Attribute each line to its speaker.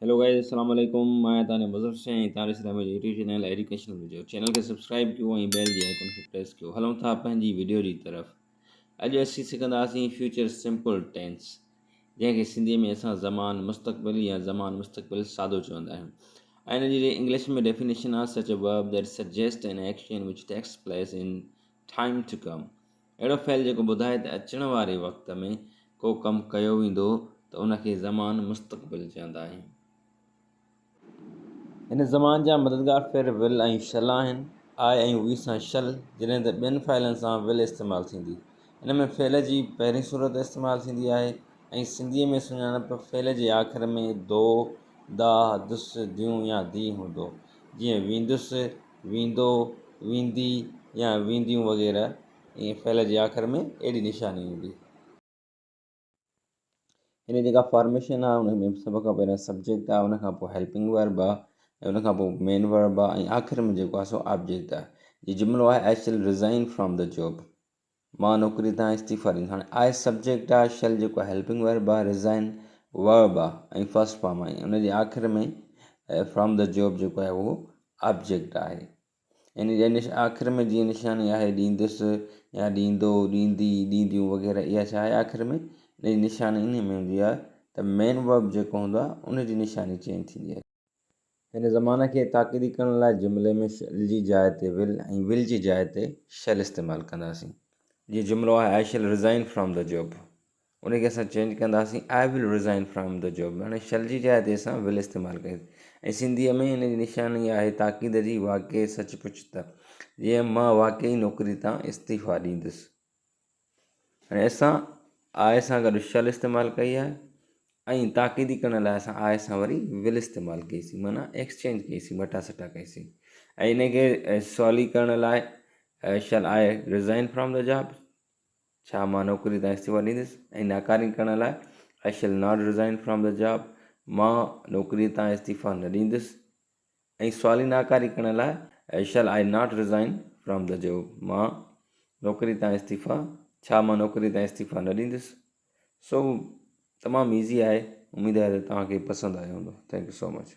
Speaker 1: Hello guys السلام عليڪم مان آهيان توهان جو مظفر حسين ۽ توهان ڏسي رهيا منهنجو YouTube channel educational video channel کي سبسڪرائب ڪيو ۽ بيل جي آئيڪن کي پريس ڪيو هلون ٿا پنهنجي وڊيو جي طرف اڄ اسين سکنداسين فيوچر سمپل ٽينس جنهن کي سنڌي ۾ اسان زمان مستقبل يا زمان مستقبل سادو چوندا آهيون ۽ ان جي انگلش ۾ ڊيفينيشن آهي such a verb that suggest an action which takes place in time to come اهڙو فعل جيڪو ٻڌائي ته اچڻ واري وقت ۾ ڪو ڪم ڪيو ويندو ته ان کي زمان مستقبل چوندا آهيون. هن زمان جا مددگار فعل will ۽ شل آهن. I ۽ V سان شل جڏهن ته ٻين فاعلن سان will استعمال ٿيندي. ان ۾ فعل جي پهرين صورت استعمال ٿيندي آهي ۽ سنڌيء ۾ سڃاڻپ فعل جي آخر ۾ دو، دا، دس، ديون يا the هوندو. جيئن ويندس، ويندو، ويندي يا وينديون وغيره ائين فعل جي آخر ۾ اهڙي نشاني ايندي. هن جي جيڪا فارميشن آهي ان ۾ سڀ کان پهريان سبجيڪٽ آهي ان کان پوء هيلپنگ ورب آهي ۽ ان کان پوء مين ورب آهي ۽ آخر ۾ جيڪو آهي سو آبجيڪٽ آهي. جي جملو آهي I shall resign from the job مان نوڪري تان استعيفا ڏيندس هاڻي I subject آهي شل جيڪو آهي هيلپنگ ورب آهي ريزائن ورب آهي ۽ فرسٽ فارم آهي ان جي آخر ۾ فرام the job جيڪو آهي اهو آبجيڪٽ آهي ان جي آخر ۾ جيئن نشاني آهي ڏيندس يا ڏيندو ڏيندي ڏينديون وغيره اها ڇا آهي آخر ۾ ان جي نشاني ان ۾ هوندي آهي ته مين ورب جيڪو هوندو آهي ان جي نشاني چينج ٿيندي آهي. هن زمان کي تاڪيدي ڪرڻ لاء جملي ۾ شل جي جاء تي ول ۽ ول جي جاء تي شل استعمال ڪنداسين. جيئن جملو آهي I shall resign from the job ان کي اسان چينج ڪنداسين I will resign from the job هاڻي شل جي جاء تي اسان ول استعمال ڪئي ۽ سنڌيء ۾ ان جي نشاني آهي تاڪيد جي واقعي سچ پچ ته جيئن مان واقعي نوڪري تان استعيفا ڏيندس. هاڻي اسان آء سان گڏ شل استعمال ڪئي آهي ۽ تاڪيدي ڪرڻ لاء اسان آء سان وري ول استعمال ڪئي سين معنيٰ ايڪسچينج ڪئي سين مٽا سٽا ڪئي سين ۽ ان کي سوالي ڪرڻ لاء shall I resign from the job ڇا مان نوڪري تان استعيفا ڏيندس ۽ ناڪاري ڪرڻ لاء I shall not resign from the job مان نوڪري تان استعيفا نه ڏيندس ۽ سوالي ناڪاري ڪرڻ لاء shall I not resign from the job مان نوڪري تان استعيفا ڇا مان نوڪري تان استعيفا نه ڏيندس سو تمام ايزي آهي اميد آهي ته توهان کي پسند آيو هوندو thank you so much.